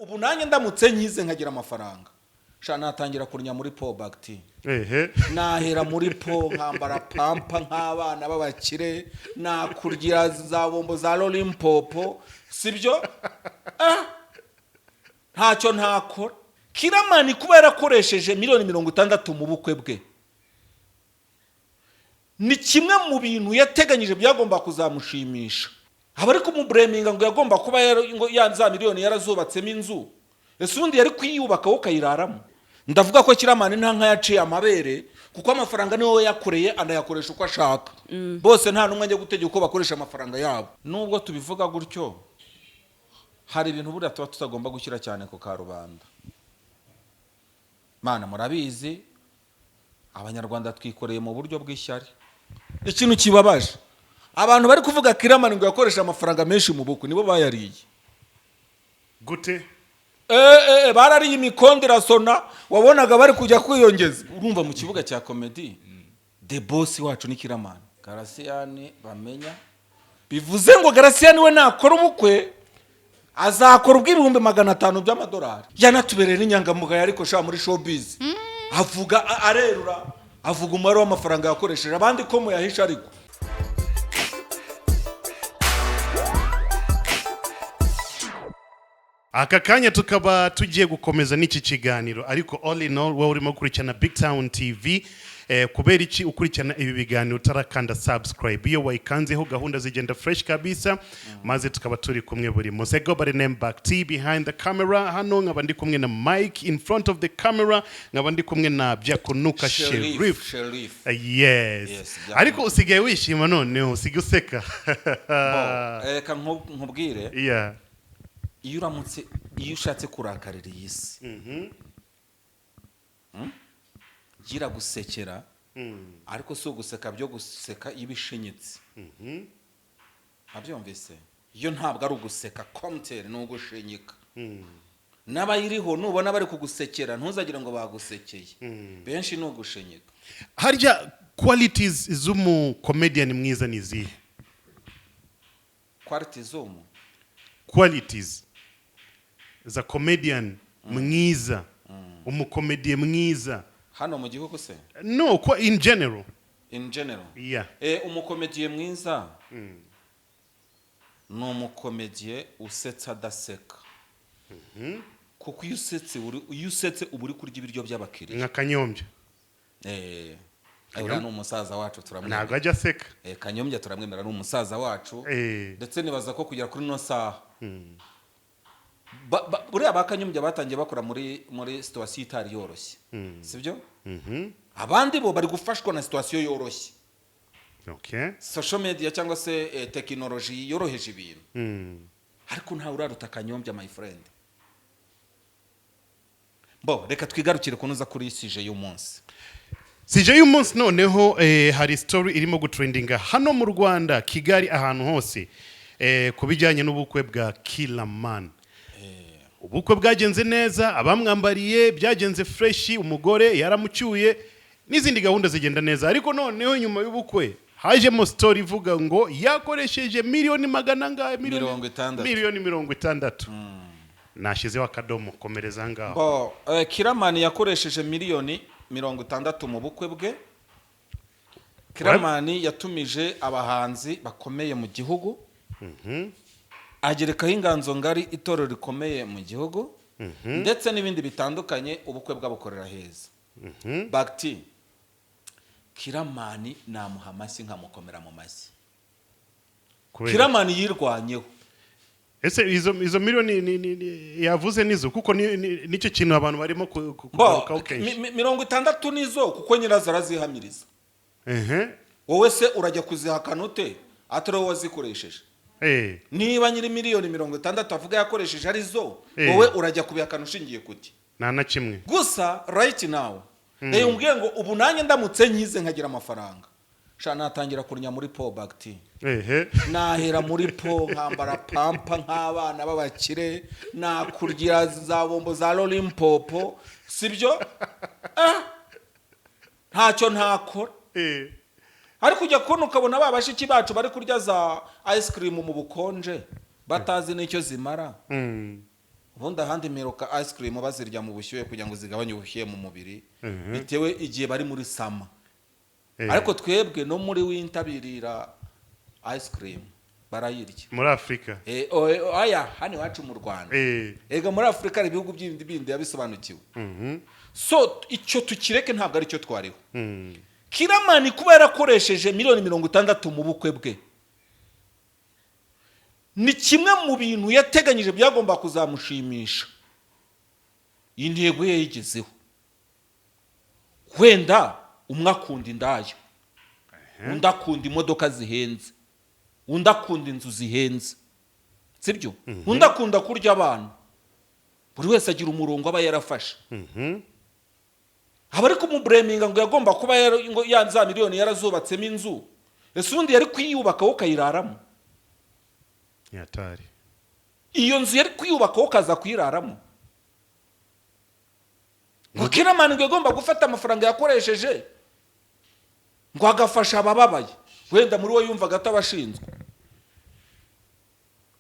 Ubu nanjye ndamutse nkize nkagira amafaranga, sha, natangira kurya muri po bagiti. Nahera muri po, nkambara pampa nk'abana b'abakire, nakurya za bombo za lollipop, sibyo? Ah! Ntacyo ntakora. Killaman kuba yarakoresheje miliyoni 60 mu bukwe bwe ni kimwe mu bintu yateganyije byagomba kuzamushimisha. Aba ari kumublaminga ngo yagomba kuba ngo ya za miliyoni yarazubatsemo inzu. Ese ubundi yari kuyiyubaka wowe ukayiraramo? Ndavuga ko Killaman nta nka yaciye amabere, kuko amafaranga niwe yakoreye, anayakoresha uko ashaka. Bose nta n'umwe ajya gutegeka uko bakoresha amafaranga yabo. Nubwo tubivuga gutyo, hari ibintu buriya tuba tutagomba gushyira cyane ku karubanda. Mana, murabizi, Abanyarwanda twikoreye mu buryo bw'ishyari. Ikintu kibabaje, abantu bari kuvuga Killaman ngo yakoresha amafaranga menshi mu bukwe, nibo bayariye. Gute? Barariye, imikondo irasona, wabonaga bari kujya kwiyongeza. Urumva, mu kibuga cya comedy, the boss wacu ni Killaman Garasiyani. Bamenya bivuze ngo Garasiyani we nakora ubukwe azakora ubw'ibihumbi 500 by'amadolari. Yanatubereye n'inyangamugayo, ariko sha, muri showbiz avuga arerura, avuga umubare w'amafaranga yakoresheje, abandi ko muyahisha ariko. Aka kanya tukaba tugiye gukomeza n'iki kiganiro, ariko all in all, wowe urimo gukurikirana Big Town TV, kubera iki ukurikirana ibi biganiro utarakanda subscribe? Iyo wayikanzeho gahunda zigenda fresh kabisa, maze tukaba turi kumwe buri munsi. I go by the name Back T behind the camera. Hano nkaba ndi kumwe na Mike in front of the camera, nkaba ndi kumwe na Byakunuka Sheriff. Sheriff. Yes. Yes. Ariko usigaye wishima noneho, usigaye useka. Bo, reka nkubwire. Iyo uramutse, iyo ushatse kurakarira iyi si, Gira gusekera, ariko si uguseka byo guseka iyo ibishinyitse. Abyumvise, iyo ntabwo ari uguseka komuteri, ni ugushinyika. N'abayiriho nubona bari kugusekera, ntuzagire ngo bagusekeye. Benshi ni ugushinyika. Harya qualities z'umucomedian mwiza ni izihe? Quality z'umu Qualities za comedian mwiza, umukomediye mwiza. Hano mu gihugu se? No, in general. In general? Yeah. Umukomediye mwiza ni umukomediye usetsa adaseka, kuko iyo usetse uba uri kurya ibiryo by'abakiriya. Nka Kanyombya. Uriya ni umusaza wacu, turamwemera. Ntabwo ajya aseka. Kanyombya turamwemera, ni umusaza wacu. Ndetse nibaza ko kugera kuri ino saha, buriya ba Kanyombya batangiye bakora muri situation itari yoroshye, sibyo? Abandi bo bari gufashwa na situation yoroshye, social media cyangwa se tekinoloji yoroheje ibintu. Ariko ntawe uraruta Kanyombya, my friend. Bo, reka twigarukire kunoza kuri sujet y'umunsi. Sujet y'umunsi noneho, hari story irimo gutrendinga hano mu Rwanda, Kigali, ahantu hose, ku bijyanye n'ubukwe bwa Killaman. Ubukwe bwagenze neza, abamwambariye byagenze fresh, umugore yaramucyuye n'izindi gahunda zigenda neza. Ariko noneho nyuma y'ubukwe hajemo story ivuga ngo yakoresheje miliyoni magana angahe? 60. Miliyoni 60. Nashyizeho akadomo, komereza ngaho. Bo, Killaman yakoresheje miliyoni 60 mu bukwe bwe. Killaman yatumije abahanzi bakomeye mu gihugu, agerekaho Inganzo Ngari, itorero rikomeye mu gihugu, ndetse n'ibindi bitandukanye. Ubukwe bwabukorera heza. Bagiti, Killaman namuha amashyi, nkamukomera mu mashyi. Killaman yirwanyeho. Ese izo miliyoni yavuze nizo? Kuko nicyo kintu abantu barimo Bo, kugarukaho kenshi. 60 nizo, kuko nyirazo arazihamiriza. Wowe se urajya kuzihakana ute atari wowe wazikoresheje? Niba nyiri miliyoni 60 avuga yakoresheje ari zo, wowe urajya kubihakana ushingiye kuki? Nta na kimwe. Gusa right now, reba, umbwiye ngo ubu nanjye ndamutse nkize nkagira amafaranga, sha, natangira kurya muri po bagiti. Nahera muri po, nkambara pampa nk'abana b'abakire, nakurya za bombo za lollipop, sibyo? Ah! Ntacyo ntakora. Ariko ujya kubona ukabona ba bashiki bacu bari kurya za ice cream mu bukonje, batazi n'icyo zimara. Ubundi ahandi mperuka ice cream bazirya mu bushyuhe kugira ngo zigabanye ubushyuhe mu mubiri, bitewe igihe bari muri summer. Ariko twebwe no muri winter birira ice cream, barayirya. Muri Afurika? Oya, hano iwacu mu Rwanda. Ega muri Afurika hari ibihugu bindi bindi yabisobanukiwe. So icyo tukireke, ntabwo aricyo twariho. Kiramani kuba yarakoresheje miliyoni 60 mu bukwe bwe ni kimwe mu bintu yateganyije byagomba kuzamushimisha. Intego ye yayigezeho. Wenda umwe akunda indaya, undi akunda imodoka zihenze, undi akunda inzu zihenze, sibyo? Undi akunda kurya abana. Buri wese agira umurongo aba yarafashe. Aba ari kumublaminga ngo yagomba kuba ngo ya za miliyoni yarazubatsemo inzu. Ese ubundi yari kuyubaka wowe ukayiraramo? Nyatari. Iyo nzu yari kuyubaka wowe ukaza kuyiraramo? Ngo Kiramani ngo yagomba gufata amafaranga yakoresheje ngo agafasha abababaye. Wenda muri we yumvaga atabashinzwe,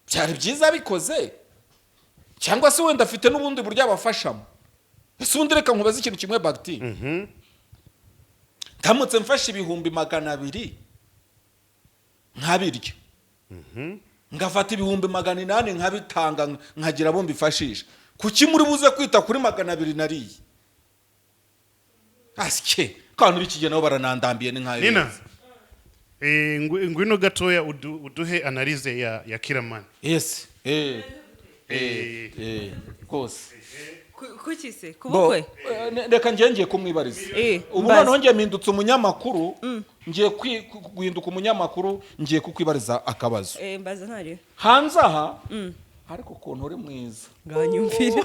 byari byiza abikoze, cyangwa se wenda afite n'ubundi buryo abafashamo. Ese ubundi reka nkubaze ikintu kimwe, bagiti. Ndamutse mfashe 200,000 nkabirya, ngafata 800,000 nkabitanga, nkagira abo mbifashisha, kuki muri buze kwita kuri 200 nariye? Asike kandi b'iki nabo baranandambiye, ni nkayo. Nina, ngwino gatoya uduhe analyse ya Kiramani. Yes, rwose. Kuki se ku Bo, bukwe? Reka ngiye kumwibariza. Ubu Mbaza. noneho ngiye mpindutse umunyamakuru, ngiye guhinduka umunyamakuru, ngiye kukwibariza akabazo. Mbaza ntari. Hanze aha, ariko ukuntu uri mwiza! Nganyumvira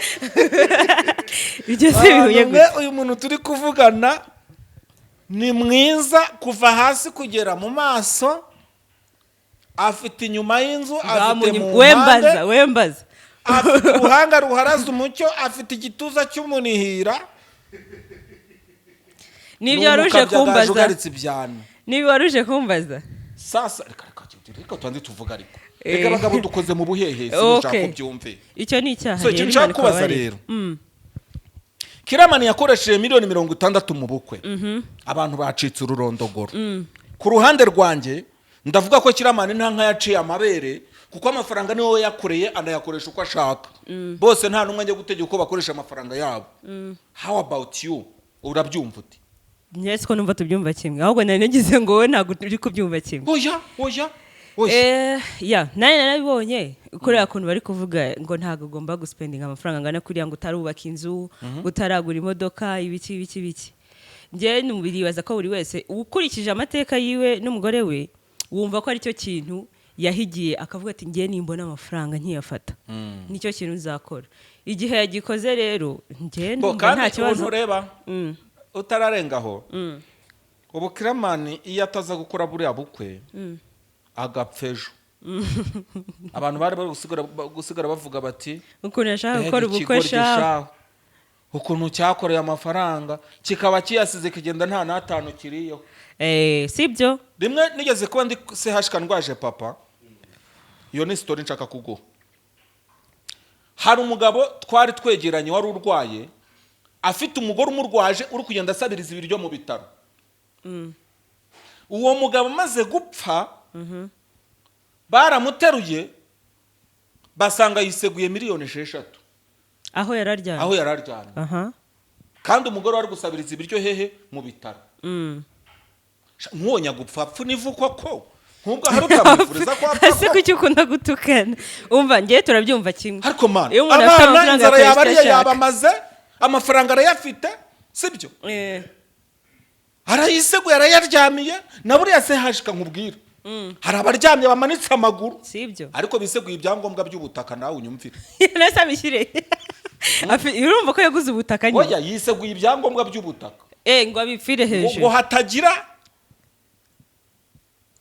ibyo se bihuye Abantu gute? mwe, uyu muntu turi kuvugana ni mwiza kuva hasi kugera mu maso, afite inyuma y'inzu, afite mu We, mpande, mbaza, we mbaza. afite uruhanga ruharaze umucyo, afite igituza cy'umunihira. Nibyo wari uje kumbaza? Ugaritse ibyano. Nibyo wari uje kumbaza? Sasa reka, reka, reka tubanze tuvuga, ariko reka abagabo dukoze mu buhehesi, Okay. nushaka ubyumve. Icyo ni icyaha So, rero, ikintu Imana nshaka kubaza ikababarira. rero, Kiramani yakoresheje miliyoni 60 mu bukwe, abantu bacitse ururondogoro. Ku ruhande rwanjye ndavuga ko Kiramani nta nka yaciye amabere, kuko amafaranga niwe we yakoreye, anayakoresha uko ashaka. Bose nta n'umwe ajya gutegeka uko bakoresha amafaranga yabo. How about you, urabyumva ute? Njye siko numva tubyumva kimwe, ahubwo nari nagize ngo wowe ntabwo uri kubyumva kimwe. Oya, oya, oya. Ya, nanjye narabibonye kuriya kuntu bari kuvuga ngo ntabwo ugomba guspendinga amafaranga angana kuriya ngo utarubaka inzu, utaragura imodoka, ibiki ibiki ibiki. Njyewe biribaza ko buri wese ukurikije amateka yiwe n'umugore we, wumva ko aricyo kintu yahigiye, akavuga ati: "Ngiye nimbona amafaranga nkiyafata, nicyo kintu nzakora." Igihe yagikoze rero, njyewe Bo, ndumva kandi nta kibazo. ukuntu ureba, utararengaho, ubu Kiramani iyo ataza gukora buriya bukwe agapfa ejo, abantu bari bari gusigara bavuga bati: Ukuntu yashaka "Mbega gukora ubukwe ikigoryi shahu!" shahu! Ukuntu cyakoreye amafaranga kikaba kiyasize kigenda nta n'atanu kiriyeho. Sibyo? Rimwe nigeze kuba ndi CHK ndwaje papa, iyo ni story nshaka kuguha. Hari umugabo twari twegeranye wari urwaye, afite umugore umurwaje uri kugenda asabiriza ibiryo mu bitaro. Uwo mugabo amaze gupfa, baramuteruye basanga yiseguye miliyoni 6. Aho yari aryamye? Aho yari aryamye. Kandi umugore wari gusabiriza ibiryo hehe? Mu bitaro. Nk'uwo nyagupfa apfa n'ivu koko, nk'ubwo hari utamwifuriza ko apfa Ese koko? Kuki ukunda gutukana? Umva, ngewe turabyumva kimwe. Ariko mana, Iyo umuntu afite abana amafaranga inzara akoresha yaba icyo ariyo, ashaka. yabamaze, amafaranga arayafite, sibyo? Arayiseguye, arayaryamiye. Na buriya se hashika nkubwira, hari abaryamye bamanitse amaguru, Sibyo? ariko biseguye ibyangombwa by'ubutaka. Nawe unyumvire. Nese abishyire? Urumva ko yaguze ubutaka nyine. Oya, yiseguye ibyangombwa by'ubutaka. Ngo abipfire ngo hejuru. Hatagira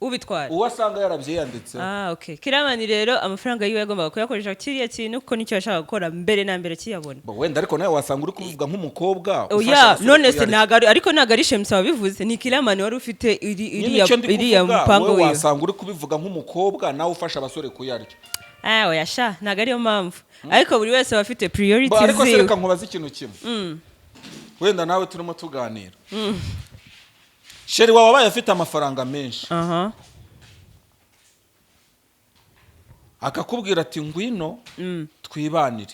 Ubitwara. uwo asanga yarabyiyanditseho. Ah, okay. Kiramani rero amafaranga yiwe yagombaga kuyakoresha kiriya kintu, kuko nicyo yashakaga gukora mbere na mbere akiyabona. Bo, wenda ariko nawe wasanga uri kuvuga nk'umukobwa ufasha Oya, abasore none se kuyarya. ntago ariko ntago ari Shemusa wabivuze, ni Kiramani wari ufite Nyine iriya icyo ndi iriya kuvuga, mupango wowe wiwe. wasanga uri kubivuga nk'umukobwa nawe ufasha abasore kuyarya. Ah, oya sha, ntabwo ariyo mpamvu, ariko buri wese aba afite priorities Ariko se ziwe. Reka nkubaze ikintu kimwe, wenda nawe turimo tuganira. Chéri wawe abaye afite amafaranga menshi, akakubwira ati: "Ngwino twibanire,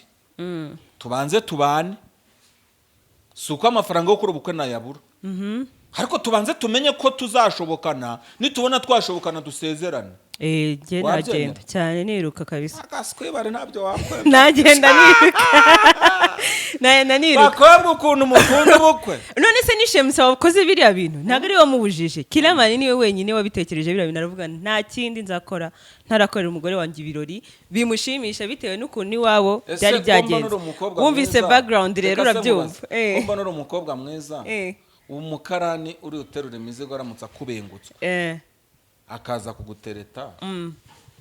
tubanze tubane, si uko amafaranga yo gukora ubukwe nayabura, ariko tubanze tumenye ko tuzashobokana, nitubona twashobokana dusezerane." Eh, njye Wabyemera? nagenda cyane niruka kabisa. Agaswibare ntabyo wakwemera. Nagenda niruka, nagenda niruka. Bakobwa, ukuntu mukunda ubukwe! None se ni Shemusa wakoze biriya bintu? Ntabwo ari we wamubujije. Killaman niwe wenyine wabitekereje biriya bintu, aravuga: "Nta kindi nzakora ntarakorera umugore wanjye ibirori bimushimisha," bitewe n'ukuntu iwabo Ese byari ko mbona byagenze. uri umukobwa Wumvise mwiza, background rero, reka se urabyumva. nkubaze, ko mbona uri umukobwa mwiza, umukarani uri uterura imizigo aramutse akubengutswe, akaza kugutereta,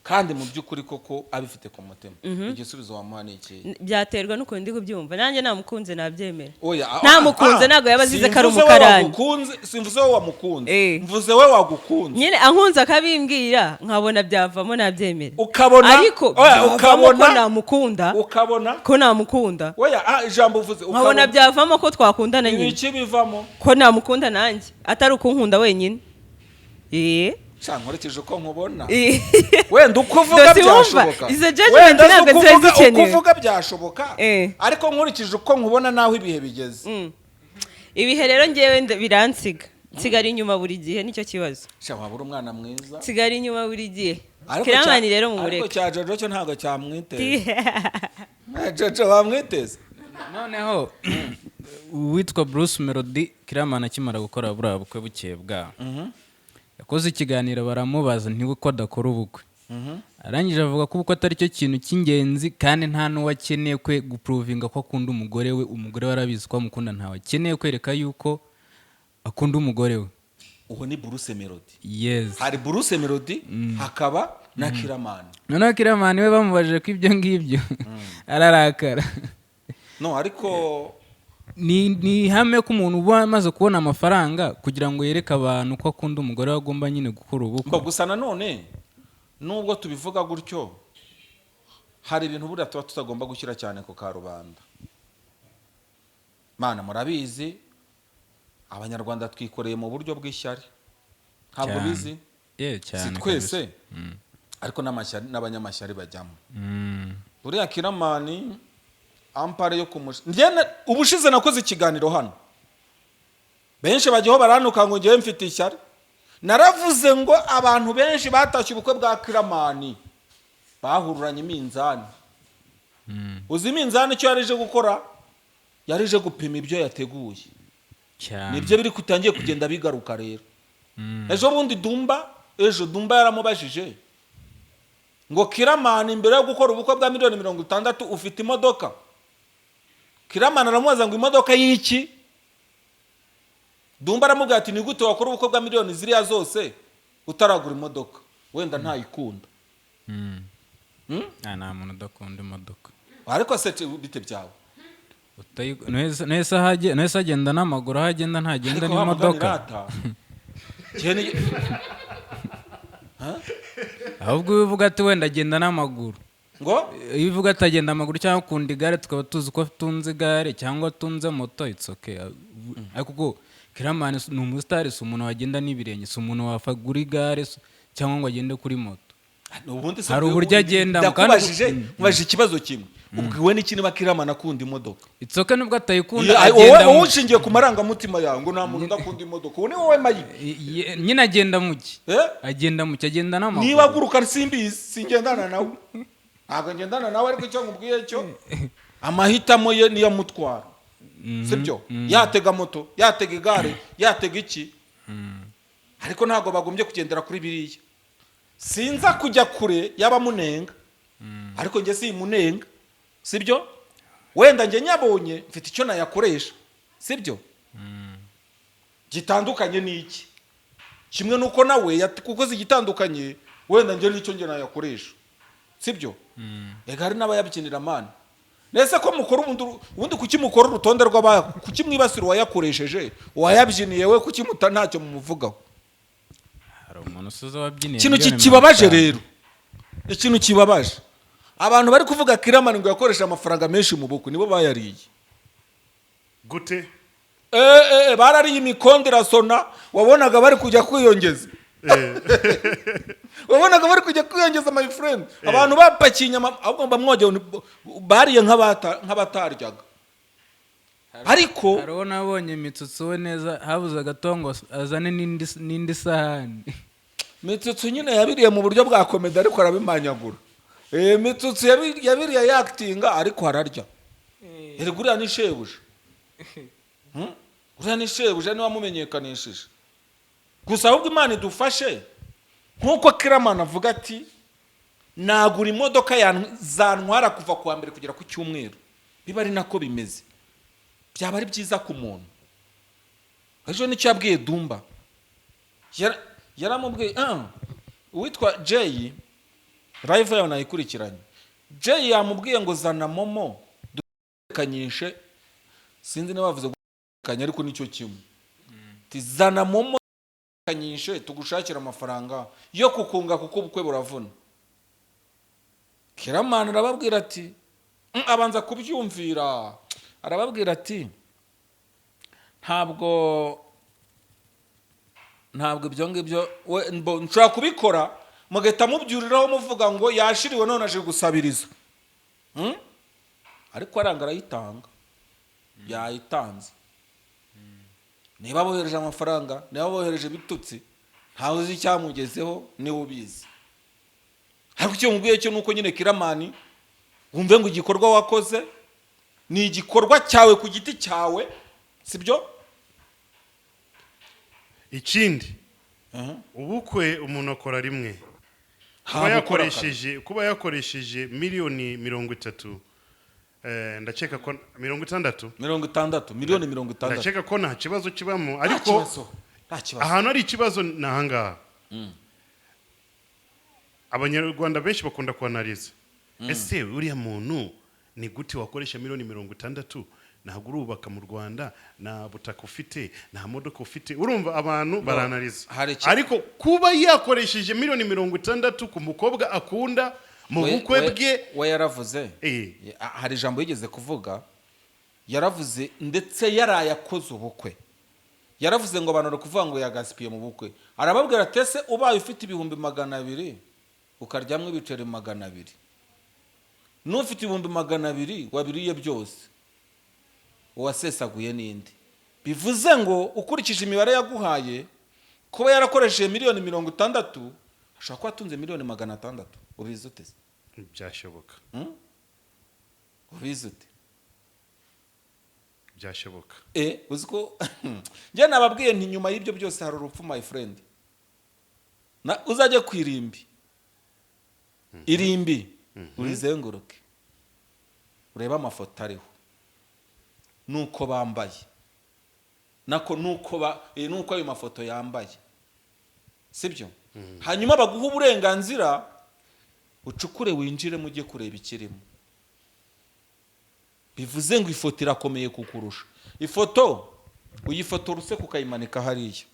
kandi mu by'ukuri koko abifite ku mutima, igisubizo wamuha ni ikihe? Byaterwa n'ukuntu ndi kubyumva. Nanjye namukunze nabyemera. Oya, Namukunze, ntabwo yaba azize ko ari simvuze we umukarani. wagukunze, simvuze we wamukunze, mvuze we wagukunze. Nyine ankunze akabimbwira, nkabona byavamo, nabyemera. Ukabona Ariko oya, byavamo ko namukunda, ukabona ko namukunda, oya, ijambo uvuze nkabona ukabona byavamo ko twakundana nyine. Ibiki bivamo? Ko namukunda nanjye, atari ukunkunda wenyine. Eh. Sha, nkurikije uko nkubona, wenda uko uvuga Dosi, wumva, byashoboka. izo judgment Wenda se ntabwo uko ziba uvuga, uko zikenewe. uvuga byashoboka, ariko nkurikije uko nkubona n'aho ibihe bigeze. Ibihe rero ngewe biransiga, nsigara inyuma buri gihe, nicyo kibazo. Sha, waba uri umwana mwiza. Nsigara inyuma buri gihe. Ariko Killaman rero ariko mumureke. cya Jojo cyo ntabwo cyamwiteza. Jojo bamwiteza. Noneho uwitwa Bruce Melody, Killaman akimara gukora buriya bukwe, bukeye bwaho yakoze ikiganiro, baramubaza ntiwe ko adakora ubukwe. Arangije avuga ko ubukwe atari cyo kintu cy'ingenzi, kandi nta n'uwo akeneye kwe guprovinga ko akunda umugore we. Umugore we arabizi ko amukunda, ntawe akeneye kwereka yuko akunda umugore we. Uwo ni Bruce Melody. Yes. Hari Bruce Melody, hakaba na Killaman. Noneho Killaman we bamubajije ko ibyo ngibyo, ararakara. No, ariko Ni ihame ko umuntu uba amaze kubona amafaranga, kugira ngo yereke abantu ko akunda umugore we, agomba nyine gukora ubukwe. Mba gusa nanone, nubwo tubivuga gutyo, hari ibintu buriya tuba tutagomba gushyira cyane ku karubanda. Mana, murabizi, Abanyarwanda twikoreye mu buryo bw'ishyari, ntabwo Cyane. bizi? Yeah, cyane. Si twese, ariko n'amashyari n'abanyamashyari bajyamo. Buriya Killaman ampare yo kumusha, njye ubushize nakoze ikiganiro hano, benshi bajyaho baranuka ngo ngewe mfite ishyari. Naravuze ngo abantu benshi batashye ubukwe bwa Killaman bahururanye iminzani. Uzi iminzani icyo yarije gukora? Yarije gupima ibyo yateguye. Cyane. Nibyo biri kutangiye kugenda bigaruka rero. Ejo bundi Dumba, ejo Dumba yaramubajije ngo: "Killaman, imbere yo gukora ubukwe bwa miliyoni 60 ufite imodoka?" Killaman aramubaza ngo: "Imodoka y'iki?" Dumba aramubwira ati: "Ni gute wakora ubukwe bwa miliyoni ziriya zose utaragura imodoka?" Wenda ntayikunda. Ah, nta muntu udakunda imodoka. Ariko se bite byawe? Nahise agenda n'amaguru, aho agenda ntagenda Ariko wa mugani n'imodoka. rata. Njye Ahubwo iyo uvuga ati wenda agenda n'amaguru, ngo iyo uvuga ati agenda amaguru cyangwa akunda igare, tukaba tuzi ko atunze igare cyangwa atunze moto, it's okay. Ariko ubwo Killaman ni umusitari, si umuntu wagenda n'ibirenge, si umuntu wafagura igare cyangwa ngo agende kuri moto. Ubundi se Hari uburyo agendamo, ndakubajije, nkubajije ikibazo kimwe: ubwiwe n'iki niba Killaman akunda imodoka? It's okay, nubwo atayikunda, Wowe agenda wowe ushingiye ku marangamutima yawe ngo nta muntu udakunda imodoka, uwo ni wowe Mayike. Nyine agenda muki? Eh? Agenda muki? Agenda n'amaguru. Niba aguruka simbizi, singendana nawe, ntabwo ngendana nawe, ariko icyo nkubwiye cyo, amahitamo ye niyo amutwara, sibyo? Yatega moto, yatega igare, yatega iki, ariko ntabwo bagombye kugendera kuri biriya. Sinza kujya kure y'abamunenga, ariko njye simunenga, sibyo? Wenda njye nyabonye mfite icyo nayakoresha, sibyo, gitandukanye n'iki, kimwe n'uko nawe kuko igitandukanye wenda njye n'icyo njye nayakoresha, sibyo? Ega hari n'abayabyinira mani. Nese ko mukora ubundi kuki mukora urutonde rw'abaya, kuki mwibasira uwayakoresheje, uwayabyiniye we kuki muta ntacyo mumuvugaho? Hari umuntu usoza wabyiniye Ikintu miliyoni kibabaje 50. rero, ikintu kibabaje, Abantu bari kuvuga Killaman ngo yakoresha amafaranga menshi mu bukwe, nibo bayariye. Gute? Barariye, imikondo irasona. Wabonaga bari kujya kwiyongeza, wabonaga bari kujya kwiyongeza, my friend. Abantu bapakiye inyama, ahubwo bamwogeye, bariye nk'abataryaga, ariko Hari uwo nabonye Mitsutsu we neza, habuze agato ngo azane n'indi sahani. Mitsutsu nyine yabiriye mu buryo bwa comedy, ariko arabimanyagura. Mitsutsu yabiriye yakitinga, ariko ararya. Erega uriya ni shebuja. Uriya ni shebuja, niwe wamumenyekanishije. Gusa ahubwo Imana idufashe, nk'uko Killaman avuga ati nagura imodoka zantwara kuva ku wa mbere kugera ku cyumweru, biba ari nako bimeze, byaba ari byiza ku muntu. Ejo nicyo yabwiye Dumba. Yaramubwiye, uwitwa Jay, live yawe nayikurikiranye. Jay yamubwiye ngo zana MoMo dukanyishe, sinzi niba bavuze gukanya, ariko nicyo kimwe. Ati zana MoMo kanyishe, tugushakire amafaranga yo kukunga, kuko ubukwe buravuna. Killaman arababwira ati abanza kubyumvira, arababwira ati ntabwo ibyo ngibyo nshobora kubikora, mugahita mubyuriraho muvuga ngo yashiriwe none aje gusabiriza. Ariko aranga, arayitanga, yayitanze. Niba abohereje amafaranga, niba abohereje ibitutsi, ntawe uzi icyamugezeho, niwe ubizi. Ariko icyo mubwiye cyo ni uko nyine Killaman, wumve ngo igikorwa wakoze ni igikorwa cyawe ku giti cyawe, sibyo? Ikindi, ubukwe umuntu akora rimwe. Kuba Ntabwo ukora. Kuba yakoresheje miliyoni 30, ndakeka ko 60. 60, miliyoni 60. Ndakeka ko nta kibazo kibamo. Nta Ariko kibazo, nta kibazo. ahantu hari ikibazo ni ahangaha. Abanyarwanda benshi bakunda kwanariza: ese uriya muntu ni gute wakoresha miliyoni 60, ntabwo urubaka mu Rwanda, nta butaka ufite, nta modoka ufite? Urumva abantu baranariza. Ariko kuba yakoresheje miliyoni 60 ku mukobwa akunda mu bukwe bwe. We yaravuze. Hari ijambo yigeze kuvuga, yaravuze ndetse yaraye akoze ubukwe, yaravuze ngo abantu bari kuvuga ngo yagasipiye mu bukwe. Arababwira ati ese ubaye ufite 200,000 ukaryamwo ibiceri 200, n'ufite 200,000 wabiriye byose, uwasesaguye n'indi? Bivuze ngo ukurikije imibare yaguhaye, kuba yarakoresheje miliyoni 60, ashobora kuba atunze miliyoni 600. Ubizi ute se? Byashoboka. Ubizi ute? Byashoboka. Uzi ko njye nababwiye nti nyuma y'ibyo byose hari urupfu, my friend. Na uzajye ku irimbi, irimbi urizenguruke, urebe amafoto ariho nuko bambaye, nako nuko ba nuko ayo mafoto yambaye, sibyo? Hanyuma baguha uburenganzira ucukure, winjiremo, ujye kureba ikirimo. Bivuze ngo ifoto irakomeye kukurusha. Ifoto uyifotora useka, ukayimanika hariya,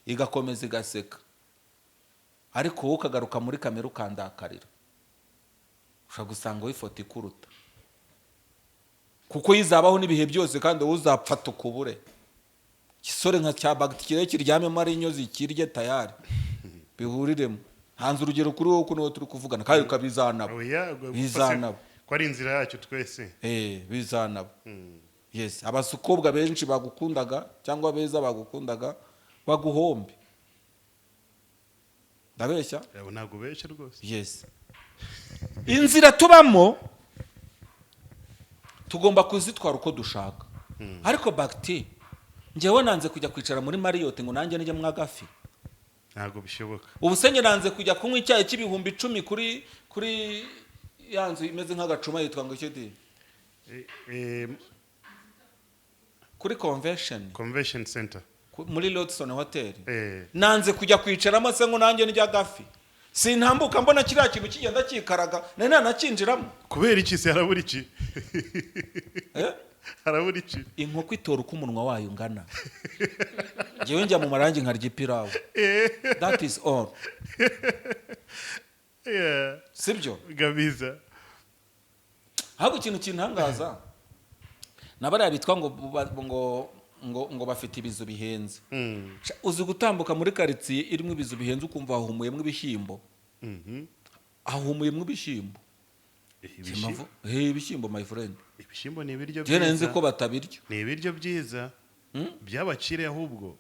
igakomeza igaseka, ariko wowe ukagaruka muri kamera ukandakarira. Ushobora gusanga wowe ifoto ikuruta, kuko yizabaho n'ibihe byose, kandi wowe uzapfa tukubure. Igisore nka cya bagiteri kiryamemo ari inyo zikirye, tayari bihuriremo. Hanze urugero kuri wowe, uko niwo turi kuvugana, kandi ukabizanaba. Oya, Bizanaba. ko ari inzira yacu twese. Bizanaba, yes. Abasukobwa benshi bagukundaga cyangwa beza bagukundaga baguhombe. Ndabeshya? Abo ntabwo benshi rwose. Yes, inzira tubamo tugomba kuzitwara uko dushaka. Ariko bagiti, njyewe nanze kujya kwicara muri Marriott ngo nanjye nijye mwagafi. Ntabwo bishoboka. Ubu se njye nanze kujya kunywa icyayi cy'10,000 kuri ya nzu imeze nk'agacuma yitwa ngo icyo di? Kuri Convention. Convention Center. Muri Radisson Hotel. Eh. Nanze kujya kwicaramo se ngo nanjye ndya agafi. Sintambuka mbona kiriya kintu kigenda kikaraga, nari nanakinjiramo. Kubera iki se? Harabura iki? Eh? Harabura iki? Inkoko itora uko umunwa wayo ungana. Njyewe njya mu marangi nkarya ipirawu, that is all. Sibyo? Gabiza. Ahubwo ikintu kintangaza na bariya bitwa ngo ngo bafite ibizu bihenze. Sha, uzi gutambuka muri karitsiye irimo ibizu bihenze, ukumva hahumuyemo ibishyimbo? Hahumuyemo ibishyimbo. Ibishyimbo, my friend. Ibishyimbo ni ibiryo Njye nari nzi byiza. ko batabirya. Ni ibiryo byiza by'abakire ahubwo.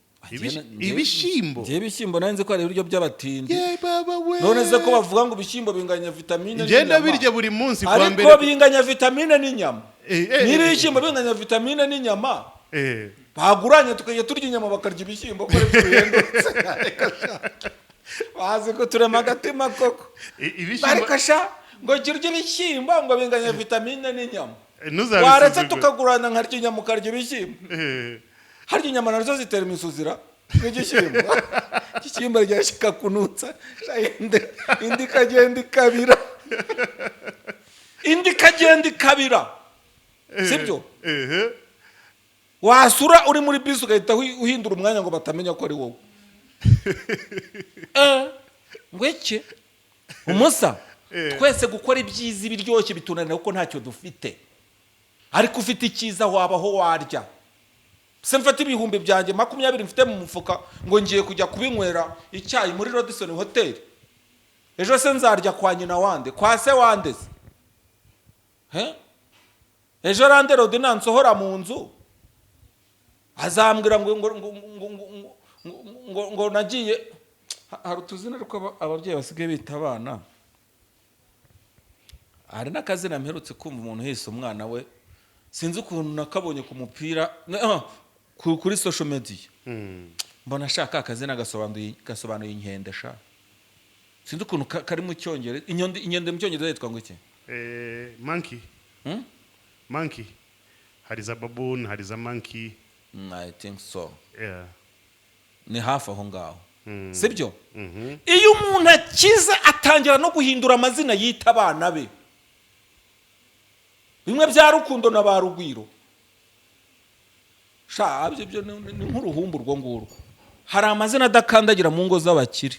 Ibishyimbo. Njye ibishyimbo nari nzi ko ari ibiryo by'abatindi. Ye baba we! None se ko bavuga ngo ibishyimbo binganya vitamine Ngenda n'inyama? birya buri munsi kuwa Ariko mbere. binganya vitamine n'inyama. Niba ibishyimbo binganya vitamine n'inyama, baguranye tukajya turya inyama, bakarya ibishyimbo, ko aribyo bihendutse. Ariko sha, bazi ko turema agatima koko. Ibishyimbo. Ariko sha, ngo jya urya ibishyimbo, ngo binganya vitamine n'inyama. Ntuzabisuzugure. Waretse tukagurana, nkarya inyama, ukarya ibishyimbo? Harya inyama nazo zitera imisuzira nk'igishyimbo? Igishyimbo ryashika kunutsa sha, indi ikagenda ikabira, indi ikagenda ikabira, sibyo? Ehe. Wasura uri muri bisi, ugahita uhindura umwanya ngo batamenya ko ari wowe. Ngo iki umusa. Twese gukora ibyiza ibiryoshye bitunanira kuko ntacyo dufite, ariko ufite icyiza wabaho warya. Se mfate ibihumbi byanjye 20 mfite mu mufuka ngo ngiye kujya kubinywera icyayi muri Radisson Hotel, ejo se nzarya kwa nyina wande, kwa se wande se? He? Ejo landlord nansohora mu nzu azambwira ngo nagiye. Hari utuzina ariko ababyeyi basigaye bita abana. Hari n'akazina mperutse kumva umuntu yise umwana we, sinzi ukuntu nakabonye ku mupira, kuri social media. Mbona ashaka akazina gasobanuye inkende sha. Sinzi ukuntu kari mu Cyongereza. Inkende mu Cyongereza yitwa ngo iki? Monkey. Hmm? Monkey, hari za baboon, hari za monkey. I think so. Yeah. Ni hafi aho ngaho. Sibyo? Mhm. Iyo umuntu akize atangira no guhindura amazina yita abana be, bimwe bya Rukundo na ba Rugwiro sha. Ibyo ni nk'uruhumbu urwo ngurwo. Hari amazina adakandagira mu ngo z'abakire,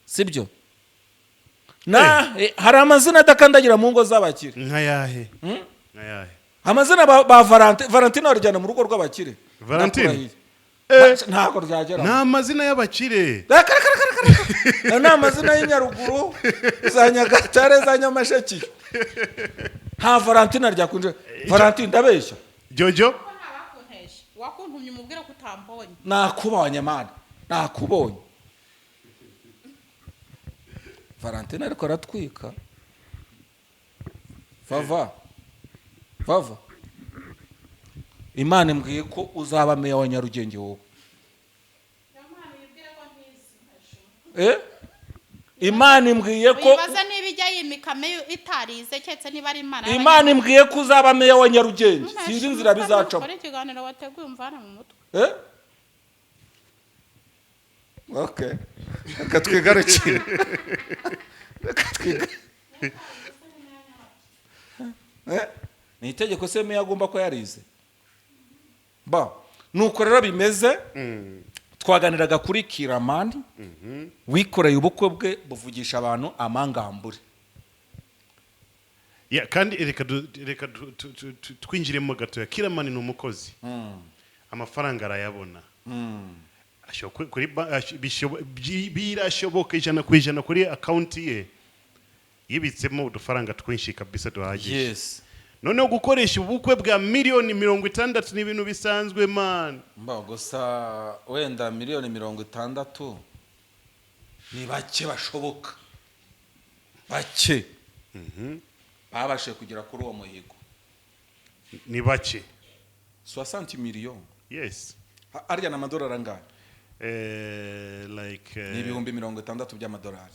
sibyo? Na hari amazina adakandagira mu ngo z'abakire. Nka yahe? Nka yahe? Amazina ba Valentine barijyana mu rugo rw'abakire? Valentine? Ndakurahiye. Ntabwo ryagera. Ni amazina y'abakire. Reka, reka, reka, reka, reka. Ayo ni amazina y'inyaruguru, za Nyagatare, za Nyamasheke. Nta Valentine ryakunje. Valentine, ndabeshya? Jojo. Ko ntabakuntesha, wakuntumye umubwire ko utambonye. Nakubonye mani, nakubonye Valentine, ariko aratwika. Vava, vava, Imana imbwiye ko uzaba meya wa Nyarugenge wowe. Yibwire ko ntizi. Imana imbwiye ko Wibaza niba ijya yimika meya itarize, keretse niba ari Imana. Imana imbwiye ko uzaba meya wa Nyarugenge. Sinzi inzira bizacamo. Ukora ikiganiro wateguye umvana mu mutwe. Eh? Okay. Reka twigarukire. Reka Eh? Ni itegeko se meya agomba ko yarize? Ba. Nuko rero bimeze, twaganiraga kuri Kiramani wikoreye ubukwe bwe buvugisha abantu amangambure. Ya, kandi reka twinjiremo gatoya. Kiramani ni umukozi, amafaranga arayabona. Kuri birashoboka 100% kuri account ye yibitsemo udufaranga twinshi kabisa duhagije. Noneho gukoresha ubukwe bwa miliyoni 60 ni ibintu bisanzwe, man. Mba gusa wenda miliyoni 60 ni bake bashoboka, bake babashije kugera kuri uwo muhigo. Ni bake. 60 miliyoni. Yes. Arya ni amadolari angahe? Like Ni 60,000 by'amadolari.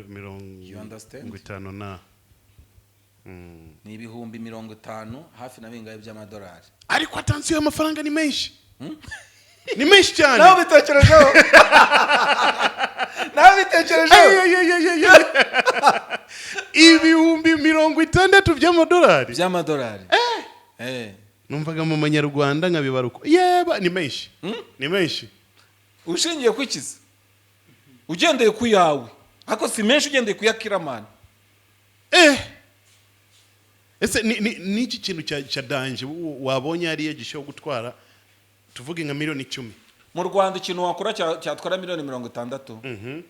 Mirongo You understand? itanu na Ni 50,000 hafi na bingahe by'amadolari. Ariko attention, amafaranga ni menshi, ni menshi cyane. Nawe ubitekerejeho, nawe ubitekerejeho. Ay, ay, ay, ay, ay, ay. 60,000 by'amadolari. By'amadolari, eh. Numvaga mu manyarwanda nkabibara uko yeba, ni menshi, ni menshi. Ushingiye ku ikizi, ugendeye ku yawe, ariko si menshi ugendeye ku ya Kiramani. Ese ni iki kintu cya danger wabonye hariya gishobora gutwara, tuvuge nka miliyoni 10? Mu Rwanda ikintu wakora cyatwara miliyoni 60.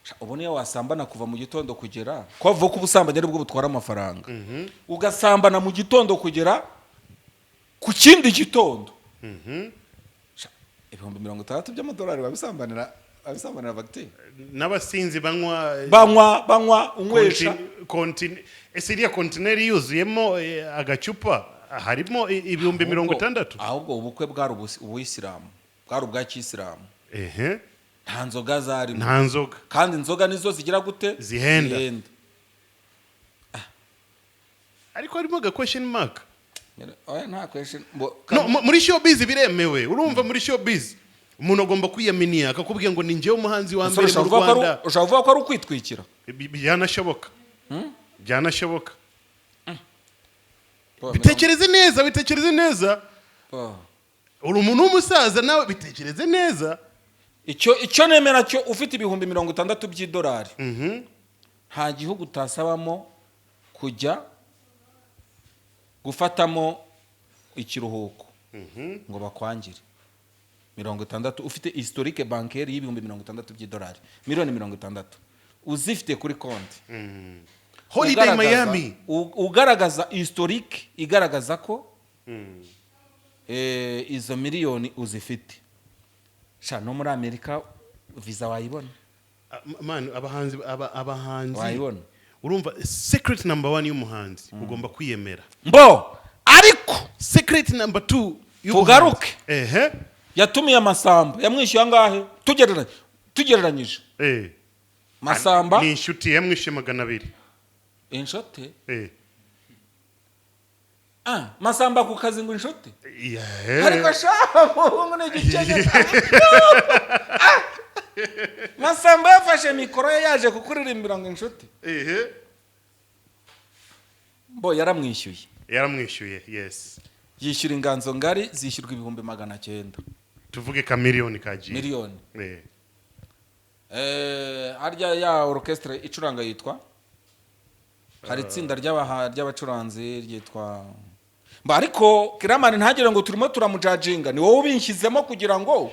Sha, ubu niyo wasambana kuva mu gitondo kugera, ko bavuga ko ubusambanyi ari bwo butwara amafaranga, ugasambana mu gitondo kugera ku kindi gitondo. Sha, 60,000 by'amadolari wabisambanira fagitire. N'abasinzi banywa. Banywa, banywa, unywesha. Ese iriya kontineri yuzuyemo agacupa harimo 60,000? Ahubwo ubukwe bwari ubuyisilamu, bwari ubwa kisilamu. Nta nzoga zarimo. Nta nzoga. Kandi inzoga nizo zigira gute? Zihenda. Ariko harimo aga question mark. Oya, nta question No, muri showbiz biremewe. Urumva, muri showbiz umuntu agomba kwiyaminiya, akakubwira ngo ni njyewe umuhanzi wa mbere mu Ushobora kuvuga ko ari- Rwanda. Ushobora kuvuga ko ari ukwitwikira. Byanashoboka, byanashoboka. Bitekereze neza, bitekereze neza. Uri umuntu w'umusaza nawe, bitekereze neza. Icyo nemera cyo, ufite 60,000 by'idolari, nta gihugu utasabamo kujya gufatamo ikiruhuko ngo bakwangire. 60, ufite historique bancaire y'60,000 by'idolari, miliyoni 60 uzifite kuri konti. Holiday. Miami. Ugaragaza historique igaragaza ko izo miliyoni uzifite. Sha, no muri Amerika visa wayibona. Ah, man, abahanzi abahanzi Wayibona. Urumva, secret number one y'umuhanzi, ugomba kwiyemera. Mbo ariko Secret number two y'ubuhanzi. Tugaruke. Yatumiye Amasamba, yamwishyuye angahe? Tugereranyije. Masamba. Ni inshuti, yamwishyuye 200. Inshuti? Eh. Ah, Masamba ku kazi ngo inshuti. Yeah. Ariko shaha, muhungu ni igikenya. Ah! Masamba yafashe mikoro ye yaje kukuririmbira ngo inshuti. Mbo yaramwishyuye. Yaramwishyuye, yes. Yishyura Inganzo Ngari, zishyurwa 900,000. Tuvuge ka miliyoni kagiye. Miliyoni. Eh. Harya ya orchestre icuranga yitwa, hari itsinda ry'abacuranzi ryitwa mba. Ariko Kiramani, ntagire ngo turimo turamujajinga, ni wowe ubinshyizemo kugira ngo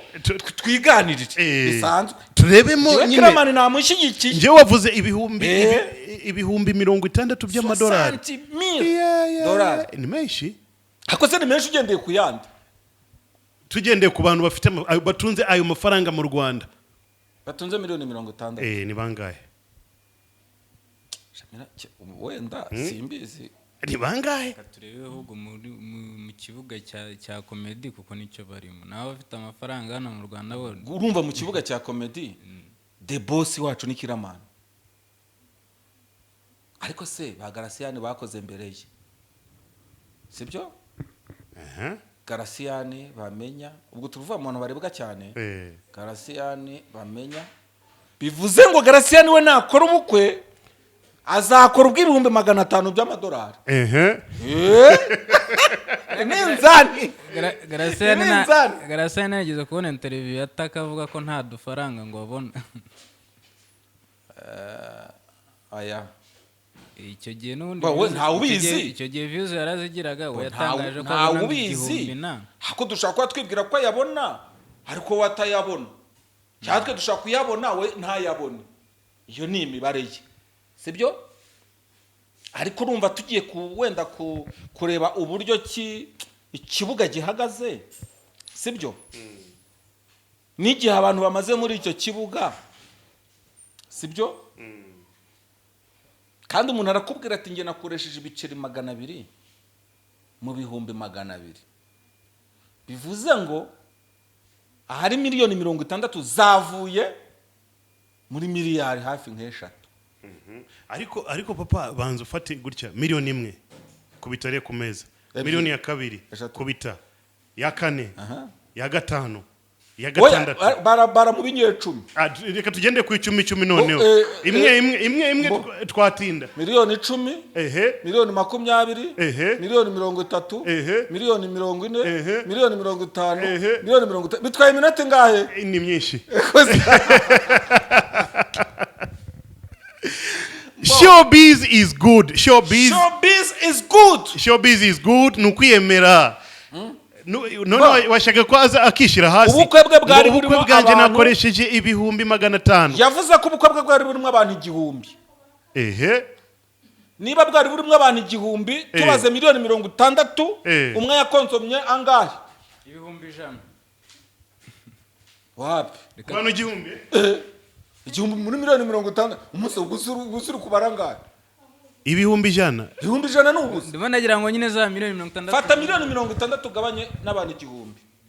twiganirire. Bisanzwe. Turebemo Njyewe nyine. Kiramani namushyigikiye. Njyewe wavuze ibihumbi 60,000 by'amadolari. 60,000 Yeah, dolari. Ni menshi. Ariko se ni menshi ugendeye ku yandi? Tugendeye ku bantu bafite batunze ayo mafaranga mu Rwanda. Batunze miliyoni 60. Eh, ni bangahe? Wenda simbizi. Ni bangahe? Reka turebe ahubwo mu kibuga cya comedy, kuko nicyo barimo, nawe bafite amafaranga hano mu Rwanda bo. Urumva, mu kibuga cya comedy the boss wacu ni Kiramani. Ariko se ba Garasiyani bakoze mbere ye, sibyo? Aha. Garasiyani bamenya, ubwo tuvuga mu bantu barebwa cyane. Garasiyani bamenya, bivuze ngo Garasiyani we nakora ubukwe azakora ubw'500,000 by'amadolari. Eh, ni inzani. Garasiyani Ni inzani. Garasiyani yageze kubona interview ya Taka avuga ko nta dufaranga ngo abona. Aya. Icyo gihe n'ubundi Ba, we ntawe ubizi. Icyo gihe views yarazigiraga, we yatangaje ko Ntawe abona ngo ubizi. igihumbi na Hako dushobora kuba twibwira ko ayabona, ariko we atayabona, cyangwa twe dushobora kuyabona, we ntayabone. Iyo ni imibare ye, sibyo? Ariko urumva tugiye ku wenda ku kureba uburyo ki ikibuga gihagaze, sibyo, n'igihe abantu bamaze muri icyo kibuga, sibyo? Kandi umuntu arakubwira ati: "Njye nakoresheje ibiceri 200 mu 200,000." Bivuze ngo ahari miliyoni 60 zavuye muri miliyari hafi nk'eshatu. Ariko papa, banza ufate gutya: miliyoni 1 kubita ku meza. Ebyiri. Miliyoni ya kabiri. Eshatu. Kubita ya kane. Ya gatanu, ya Oya, gatandatu. Bara mu binyecumi. Ah, reka tugende ku icumi icumi noneho. Imwe, imwe, imwe, imwe. Twatinda. Miliyoni 10. Miliyoni 20. Miliyoni 30. Miliyoni 40. Miliyoni 50. Miliyoni 50. Bitwaye iminota ingahe? Ni myinshi. Showbiz is good, showbiz. Showbiz is good. Showbiz is good, ni ukwiyemera. None washaka ko aza akishyira hasi Ubukwe bwe bwari ngo ubukwe burimo bwanjye nakoresheje 500,000. Yavuze ko ubukwe bwe bwari burimo abantu 1000. Niba bwari burimo abantu 1000, tubaze miliyoni 60, umwe yakonsomye angahe? 100,000. Wapi? Abantu 1000. 1000 muri miliyoni 60, umunsi gusa uri kubara angahe? 100,000. 100,000 ni ubusa. Ndimo nagira ngo nyine za miliyoni 60. Fata miliyoni 60 ugabanye n'abantu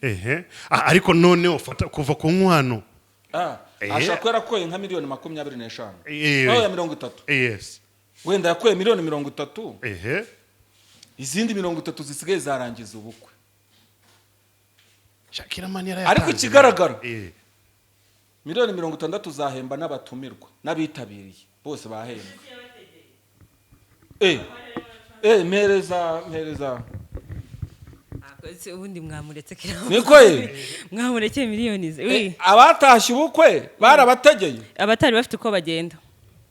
1000. Ah, ariko noneho fata kuva ku nkwano. Ashobora kuba yarakoye nka miliyoni 25. Aho ya 30. Wenda yakoye miliyoni 30. Izindi 30 zisigaye zarangiza ubukwe. Shakira man yarayatanze. Ariko ikigaragara, miliyoni 60 zahemba n'abatumirwa n'abitabiriye bose bahembwa. Mpereza, mpereza. Se ubundi mwamuretse kira? Niko ye? Mwamurekeye miliyoni ze. Oui. Abatashye ubukwe barabategeye. Abatari bafite uko bagenda.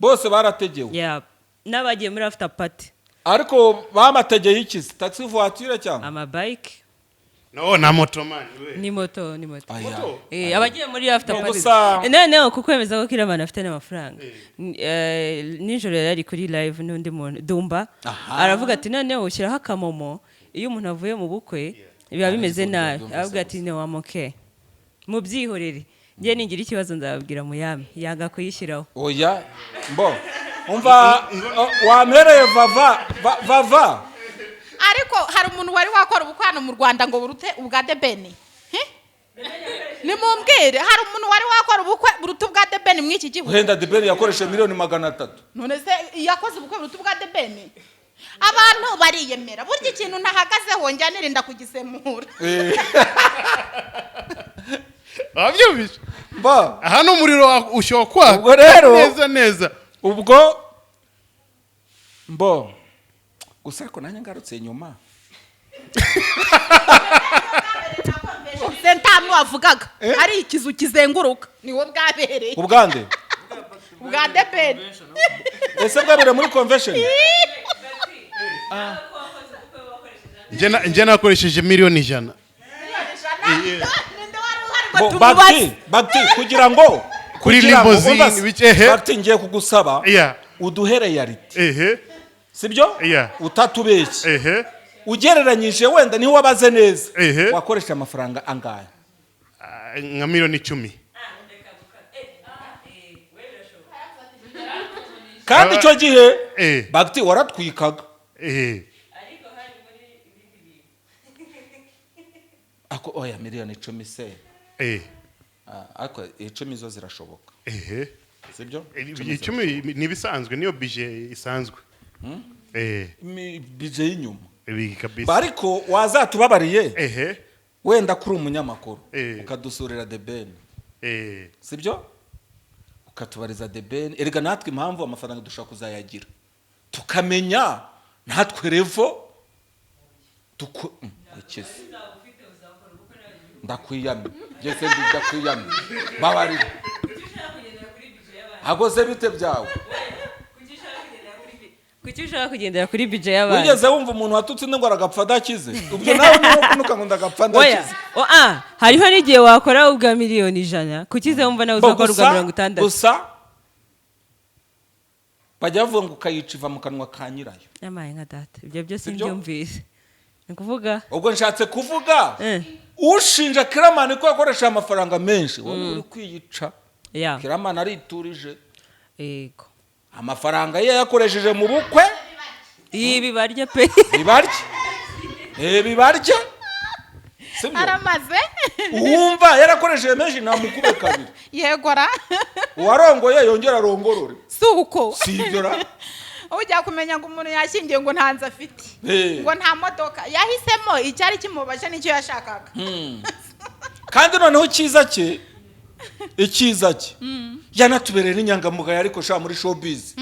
Bose barategewe. Yeah. N'abagiye muri after party. Ariko babategeye ikizi, taxi voiture cyangwa Amabayike. No, na moto man we. Ni moto, ni moto. Aya. Abagiye muri after No, party. Noneho kukwemeza ko Killaman afite n'amafaranga. Nijoro yari ari kuri live n'undi muntu Dumba, aravuga ati noneho ushyiraho akamomo, iyo umuntu avuye mu bukwe biba bimeze nabi. Byumvise. Aravuga ati ntiwamuke, mubyihorere, njye ningira ikibazo nzababwira muyame. Yanga kuyishyiraho. Oya, mbo umva, wampereye vava vava. Ariko hari umuntu wari wakora ubukwe hano mu Rwanda ngo burute ubwa The Ben? Nimumbwire, hari umuntu wari wakora ubukwe buruta ubwa The Ben muri iki gihugu? Wenda The Ben yakoresheje miliyoni 300. None se yakoze ubukwe buruta ubwa The Ben? Abantu bariyemera. Burya ikintu ntahagazeho njya nirinda kugisemura. Wabyumvise? Mbo. Hano umuriro ushobora kwaka. Ubwo rero- Neza neza. Ubwo mbo gusa, ariko nanjye ngarutse inyuma. Sentamu wavugaga ari ikizu kizenguruka, niwo bwabereye. Ubwande? Ubwa The Ben. Ese bwabereye muri convention? Njye nakoresheje miliyoni 100. Ninde wari uhari ngo Bo, tumubaze? Bagti, Bagti, kugira ngo Kuri kugira ngo limousine, umva se, Bagti, ngiye kugusaba uduhe reality, sibyo? Yeah. Utatubeshye, ugereranyije, wenda niho wabaze neza, wakoresha amafaranga angahe? Ah, nka miliyoni 10. Kandi icyo gihe, Bagti, waratwikaga. Ako oya, miliyoni 10 se? Ah, ariko 10 zo zirashoboka. Sibyo? 10 ni ibisanzwe, niyo budget isanzwe. Budget y'inyuma. Ibi kabisa. Ariko wazatubabariye, wenda kuri umunyamakuru, ukadusurira The Ben, sibyo? Ukatubariza The Ben. Erega natwe impamvu amafaranga dushobora kuzayagira, tukamenya natwe level tuko ikize. Ndakwiyamye ngeze, ndakwiyamye, babarira agoze bite byawe. Kuki ushaka kugendera kuri budget y'abandi? Wigeze wumva umuntu watutse undi ngo aragapfa adakize? Ubwo nawe niwo kunuka ngo ndagapfa Oya. ndakize. O, ah, hariho n'igihe wakora ubwa miliyoni 100, kuki se wumva nawe Bo, uzakora ubwa gusa 60? Gusa bajya bavuga ngo ukayica iva mu kanwa ka nyirayo. Yamaye nka data, ibyo byose Sibyo? mbyumvise, ni ukuvuga Ubwo nshatse kuvuga, ushinja Killaman ko yakoresheje amafaranga menshi, wowe uri kwiyica. Killaman ariturije. Amafaranga ye yakoresheje mu bukwe. Ibi barya pe. Bibarye, bibarye, sibyo? Aramaze. Uwumva yarakoresheje menshi namukube kabiri. Yegora. Uwarongoye yongera arongorore. Si uko? Si ibyo ra? Ujya kumenya ngo umuntu yashyingiwe ngo nta nzu afite, ngo nta modoka, yahisemo icyari kimubaje n'icyo yashakaga. Kandi noneho icyiza cye, icyiza cye, yanatubereye n'inyangamugayo. Ariko sha, muri showbiz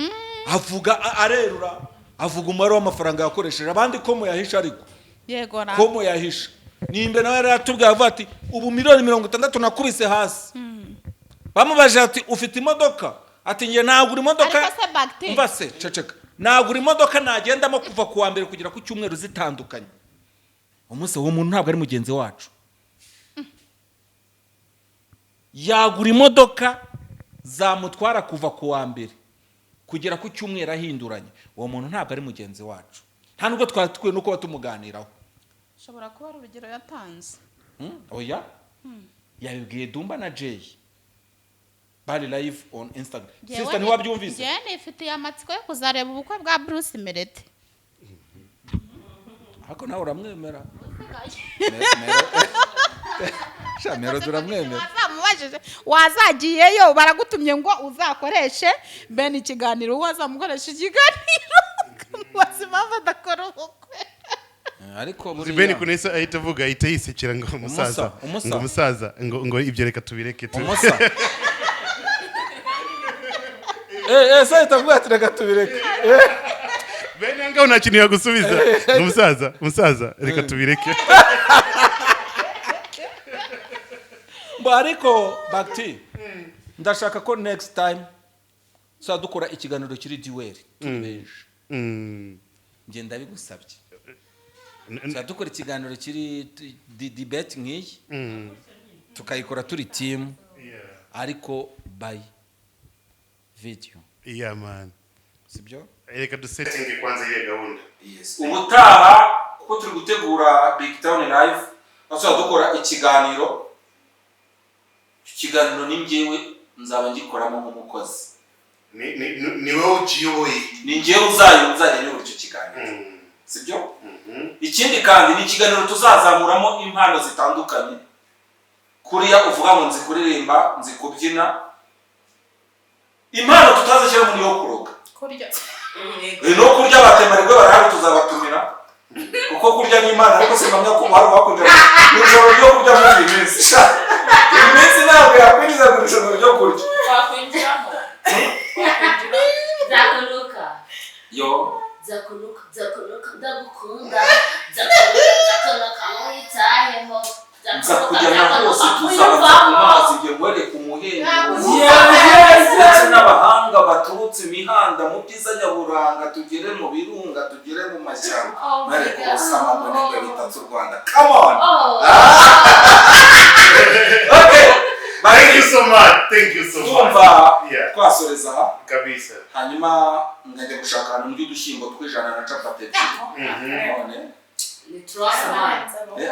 avuga, arerura, avuga umubare w'amafaranga yakoresheje. Abandi ko muyahisha, ariko Yegora. ko muyahisha, nimba nawe yari yatubwiye, avuga ati ubu miliyoni 60 nakubise hasi. Bamubajije ati ufite imodoka? Ati njye nagura imodoka. Ariko se Bagti? Umva se, ceceka. Nagura imodoka nagendamo kuva ku wa mbere kugera ku cyumweru zitandukanye. Umunsi uwo muntu ntabwo ari mugenzi wacu. Yagura imodoka zamutwara kuva ku wa mbere kugera ku cyumweru ahinduranye, uwo muntu ntabwo ari mugenzi wacu, nta nubwo twari dukwiye no kuba tumuganiraho. Ushobora kuba ari urugero yatanze. Oya, yabibwiye Dumba na Jay bari live on Instagram. Sister, ntiwabyumvise? Njyewe nifitiye amatsiko yo kuzareba ubukwe bwa Bruce Melody. Ariko nawe uramwemera. Sha, Melody uramwemera? Wazamubajije, wazagiyeyo. Baragutumye ngo uzakoreshe bene ikiganiro, wazamukoresha ikiganiro ukamubaza impamvu adakora ubukwe. Ariko Uzi Ben buriya kunesa ahita avuga, ahita yisekera ngo umusaza, Umusa. ngo umusaza, ngo ibyo reka tubireke Umusa eh eh, se ahita ati reka tubireke. Ben ngaho nta kintu yagusubiza, ngo umusaza, umusaza, reka tubireke. Mbo ariko Bagti, ndashaka ko next time tuzajya dukora ikiganiro kiri duel turi benshi. Njye ndabigusabye, tuzajya dukora ikiganiro kiri debate nk'iyi, tukayikora turi team, ariko by video. Yeah man. Sibyo? Reka dusetinge kwanza iyo gahunda. Ubutaha, kuko turi gutegura Big Town Live, tuzajya dukora ikiganiro. Icyo kiganiro ni njyewe nzaba ngikoramo nk'umukozi. Ni wowe ukiyoboye? Ni njyewe uzajya nyobora icyo kiganiro, sibyo? Ikindi kandi ni ikiganiro tuzazamuramo impano zitandukanye. Kuriya uvuga ngo nzi kuririmba, nzi kubyina, impano tutazashyira muri yo kuroga. Kurya. No kurya, batemarigwe barahari, tuzabatumira, kuko kurya ni impano. Ariko simpamya ko hari uwakundira mu ijoro ryo kurya muri iyi minsi. Sha, iyi minsi ntabwo yakwinjiza mu irushanwa ryo kurya. Wakwinjiramo, wakwinjira. Nzakunuka. Yo. Nzakunuka, nzakunuka, ndagukunda, nzakunuka, nzakunuka, mwitaheho. Nza kujyana hose, tuzabanza ku mazi, njye nkwereke umuhengeri ndetse n'abahanga baturutse imihanda mu byiza nyaburanga, tugere mu birunga, tugere mu mashyamba. Oh my Mwereke God. ubusamagwe bitatse u Rwanda. Come on. Oh. Okay. Thank you so much, thank you so much. Twumva twasoreza aha. Kabisa. Hanyuma nkajya gushaka ahantu ndya udushyimbo tw'ijana na capati ebyiri none. Ni turasa.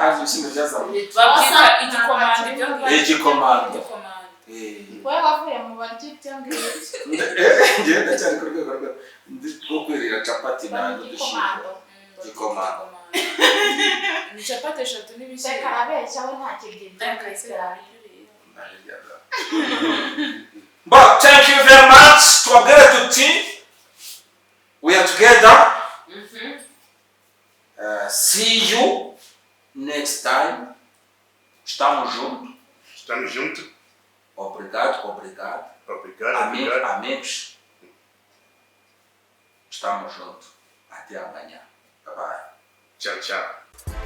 Hari ibishyimbo byazamutse. Ni Babyita turasa. igikomando ibyo ngibyo. Igikomando. Igikomando. Wowe wavuye mu barya ibyo ngibyo. Njyewe ndacyari ku rwego rwo kwirira capati nanjye udushyimbo. Igikomando. Igikomando. Ni capati eshatu n'ibishyimbo. Reka, arabeshya we, nta kirya ibyo ngibyo. But thank you very much. Tubabwire tuti we are together. See you next time. Estamos juntos. Estamos juntos. Obrigado, obrigado. Obrigado. Amém, Obrigado. amigos. Estamos juntos. Até amanhã. Bye bye. Tchau, tchau.